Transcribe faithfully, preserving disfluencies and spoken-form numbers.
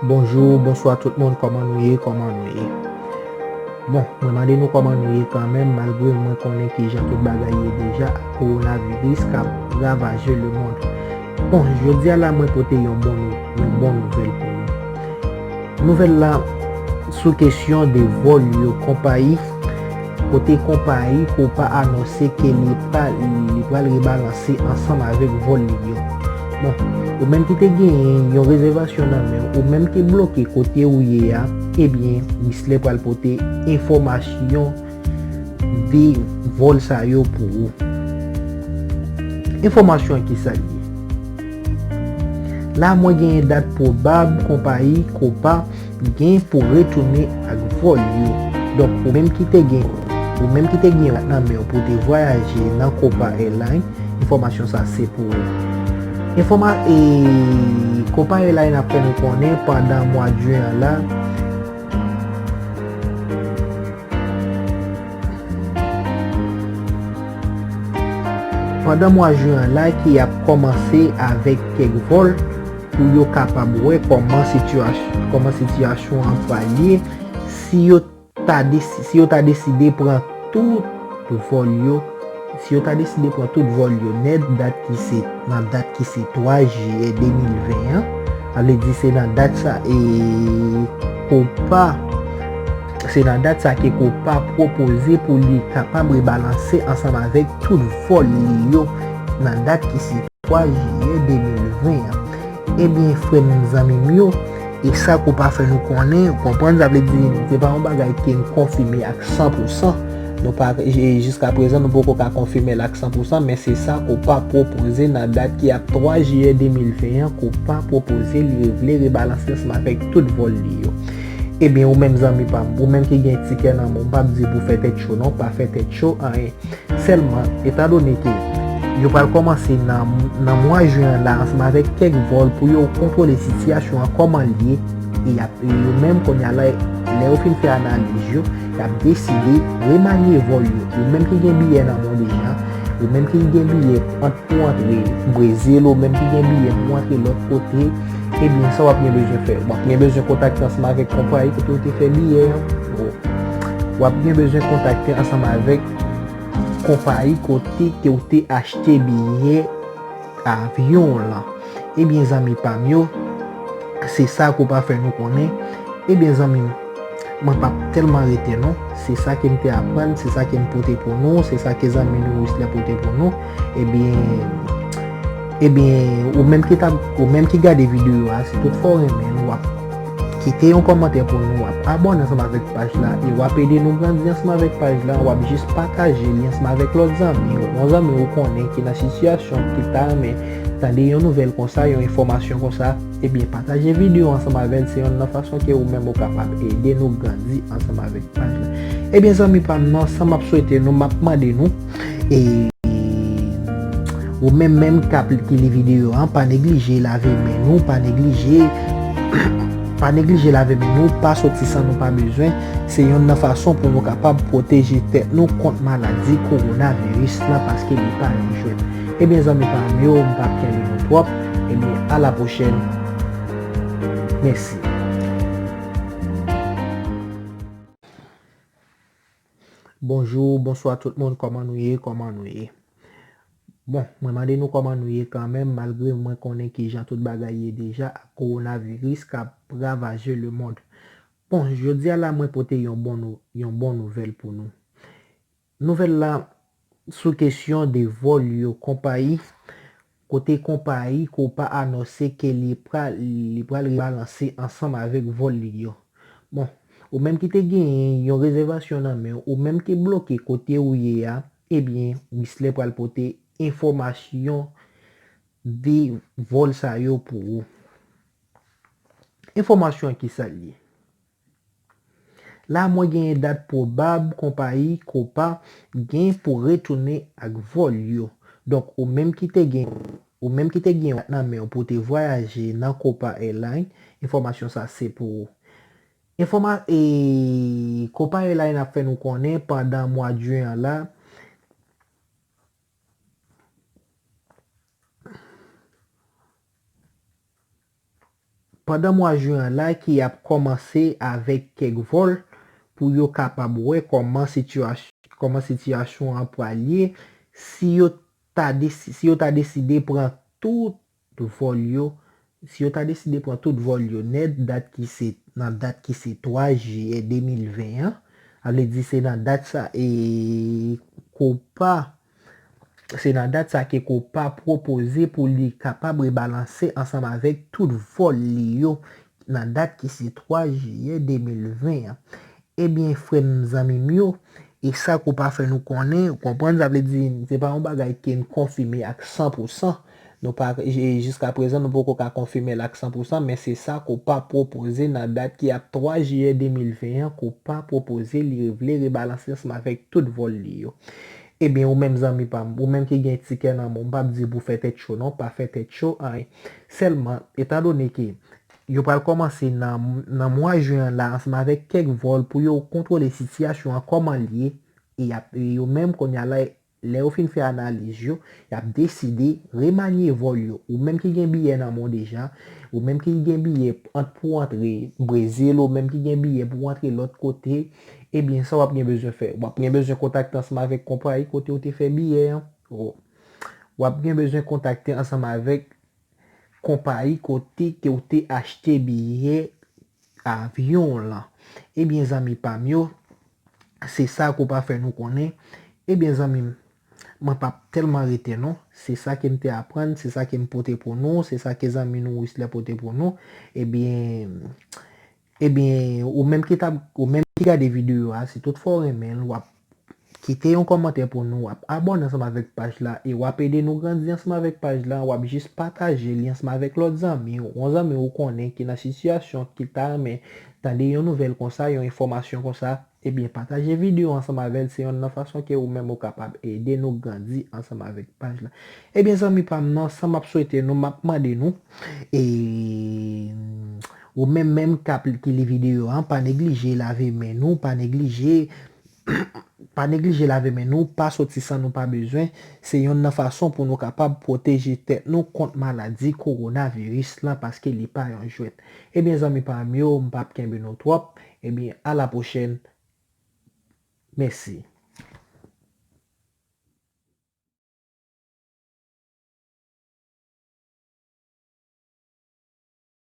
Bonjou, bonswa tout moun, kòman nou ye, kòman nou ye? Bon, mwen mande nou kòman nou ye kanmenm, malgre mwen konnen kijan tout bagay ye deja, ak kowonaviris k ap ravaje lemonn. Bon, jodi a la, mwen pote yon bon nou-, yon bon nouvèl pou nou. Nouvèl la sou kesyon de vòl yo, konpayi, kote konpayi Copa anonse ke li pa, li pral rebalanse ansanm avèk vòl li yo. Bon, ou menm ki te genyen yon rezèvasyon nan men w, ou menm ki bloke kote ou ye a, ebyen, Whistler pral pote enfòmasyon de vòl sa yo pou ou. Enfòmasyon an ki sa l ye? La, mwen genyen dat pwobab konpayi Copa gen pou retounen ak vòl yo. Donk, ou menm ki te gen, ou menm ki te gen dat nan men w pou te vwayaje nan Copa Airlines, enfòmasyon sa se pou ou. Enfòma-, e, Copa Airlines ap fè nou konnen pandan mwa jen an la, Pandan mwa jen an la, ki ap kòmanse avèk kèk vòl pou yo kapab wè kòman sitiyasyon, kòman sitiyasyon an pral ye, si yo ta desi-, si yo ta deside pran tout vòl yo, si yo ta deside pran tout vòl yo nèt, dat ki se, nan dat ki se twa jiyè de mil ven an, sa vle di se nan dat sa, e, Copa, se nan dat sa ke Copa pwopoze pou li kapab rebalanse ansanm avèk tout vòl li yo nan dat ki se twa jiyè de mil ven an. Ebyen, frè m, zanmi m yo, e sa Copa fè nou konnen, ou konprann, sa vle di, se pa yon bagay ke n konfime ak san pou san. Nou pa, e, jiska prezan, nou poko ka konfime l ak san pou san, men se sa Copa pwopoze nan dat ki ap twa jiyè de mil ven an, Copa pwopoze li vle rebalanse ansanm avèk tout vòl li yo. Ebyen, ou menm zanmi pa m, ou menm ki gen tikè nan men w, m p ap di pou fè tèt cho non, pa fè tèt cho, anyen. Sèlman, etandone ke yo pral kòmanse nan, nan mwa jen an la ansanm avèk kèk vòl pou yo kontwole sitiyasyon an kòman l ye, e y ap, e yo menm kounye a la, lè yo fin fè analiz yo, y ap deside remanye vòl yo. Ou menm ki gen biyè nan men w deja, ou menm ki gen biyè ant pou antre Brezil, ou menm ki gen biyè pou antre lòt kote, ebyen sa w ap gen bezwen fè, w ap gen bezwen kontakte ansanm avèk konpayi kote w te fè biyè an. W ap gen bezwen kontakte ansanm avèk konpayi kote ke w te achte biyè avyon w lan. Ebyen, zanmi pa m yo, se sa Copa fè nou konnen. Ebyen, zanmi m, mwen p ap tèlman rete non. Se sa ke m te aprann, se sa ke m pote pou nou, se sa ke zanmi nou Whistler pote pou nou. Ebyen, ebyen, ou menm ki t ap, ou menm ki gade videyo a, si toutfwa w renmen l, w ap kite yon kòmantè pou nou, w ap abòne ansanm avèk paj la, e w ap ede nou grandi ansanm avèk paj la, w ap jis pataje li ansanm avèk lòt zanmi w, yon zanmi w konnen ki nan sitiyasyon, ki ta renmen tande yon nouvèl konsa, yon enfòmasyon konsa, ebyen, pataje videyo ansanm avè l, se yonn nan fason ke ou menm ou kapab ede nou grandi ansanm avèk paj la. Ebyen, zanmi pa m nan, sa m ap swete nou, m ap mande nou, e, ou menm menm k ap, ki li videyo an, pa neglije lave men nou, pa neglije, pa neglije lave men nou, pa soti san nou pa bezwen. Se yonn nan fason pou nou kapab pwoteje tèt nou kont maladi kowonaviris lan, paske li pa yon jwèt. Ebyen, zanmi pa m yo, m p ap kenbe nou twòp. Ebyen, a la pwochèn. Mèsi. Bonjou, bonswa tout moun, kòman nou ye, kòman nou ye? Bon, mwen mande nou kòman nou ye kanmenm, malgre mwen konnen kijan tout bagay ye deja ak kowonaviris k ap ravaje lemonn. Bon, jodi a la, mwen pote yon bon nou-, yon bon nouvèl pou nou. Nouvèl la sou kesyon de vòl yo, konpayi, kote konpayi Copa anonse ke li pral, li pral rebalanse ansanm avèk vòl li yo. Bon, ou menm ki te genyen yon rezèvasyon nan men w, ou menm ki bloke kote ou ye a, ebyen, Whistler pral pote enfòmasyon de vòl sa yo pou ou. Enfòmasyon an ki sa l ye? La, mwen genyen dat pwobab konpayi Copa gen pou retounen ak vòl yo. Donk, ou menm ki te gen, ou menm ki te gen dat nan men w pou te vwayaje nan Copa Airlines, enfòmasyon sa se pou ou. Enfòma-, e, Copa Airlines ap fè nou konnen pandan mwa jen an la, pandan mwa jen an la ki ap kòmanse avèk kèk vòl pou yo kapab wè kòman sitiyasyon, kòman sitiyasyon an pral ye, si yo ta desi-, si yo ta deside pran tout vòl yo, si yo ta deside pran tout vòl yo nèt, dat ki se, nan dat ki se twa jiyè de mil ven an, sa vle di se nan dat sa, e, Copa, se nan dat sa ke Copa pwopoze pou li kapab rebalanse ansanm avèk tout vòl li yo nan dat ki se twa jiyè de mil ven an. Ebyen, frè m, zanmi m yo, e sa Copa fè nou konnen, ou konprann, sa vle di, se pa yon bagay ke n konfime ak san pou san. Nou pa, e, jiska prezan, nou poko ka konfime l ak san pou san, men se sa Copa pwopoze nan dat ki ap twa jiyè de mil ven an, Copa pwopoze li vle rebalanse ansanm avèk tout vòl li yo. Ebyen, ou menm zanmi pa m, ou menm ki gen tikè nan men w, m p ap di pou fè tèt cho non, pa fè tèt cho, anyen. Sèlman, etandone ke yo pral kòmanse nan, nan mwa jen an la, ansanm avèk kèk vòl pou yo kontwole sitiyasyon an kòman l ye, e y ap, e yo menm kounye a la, lè yo fin fè analiz yo, y ap deside remanye vòl yo. Ou menm ki gen biyè nan men w deja, ou menm ki gen biyè ant pou antre Brezil, ou menm ki gen biyè pou antre lòt kote, ebyen, sa w ap gen bezwen fè? W ap gen bezwen kontakte ansanm avèk konpayi kote w te fè biyè an. W ap gen bezwen kontakte ansanm avèk konpayi kote ke w te achte biyè avyon w lan. Ebyen, zanmi pa m yo, se sa Copa fè nou konnen. Ebyen, zanmi m, mwen p ap tèlman rete non. Se sa ke m te aprann, se sa ke m pote pou nou, se sa ke zanmi nou Whistler pote pou nou. Ebyen, ebyen, ou menm ki t ap, ou menm ki gade videyo a, si toutfwa w renmen l, w ap kite yon kòmantè pou nou, w ap abòne ansanm avèk paj la e w ap ede nou grandi ansanm avèk paj la, w ap jis pataje li ansanm avèk lòt zanmi w, yon zanmi w ou konnen ki nan sitiyasyon ki ta renmen tande yon nouvèl konsa, yon enfòmasyon konsa, ebyen pataje videyo ansanm avè l, se yonn nan fason ke ou menm ou kapab ede nou grandi ansanm avèk paj la. Ebyen zanmi pa m nan, sa m ap swete nou, m ap mande nou, e ou menm menm k ap, ki li videyo an, pa neglije lave men nou, pa neglije pa neglije lave men nou, pa soti san nou pa bezwen. Se yonn nan fason pou nou kapab pwoteje tèt nou kont maladi kowonaviris lan, paske li pa yon jwèt. Ebyen, zanmi pa m yo, m p ap kenbe nou twòp. Ebyen, a la pwochèn. Mèsi.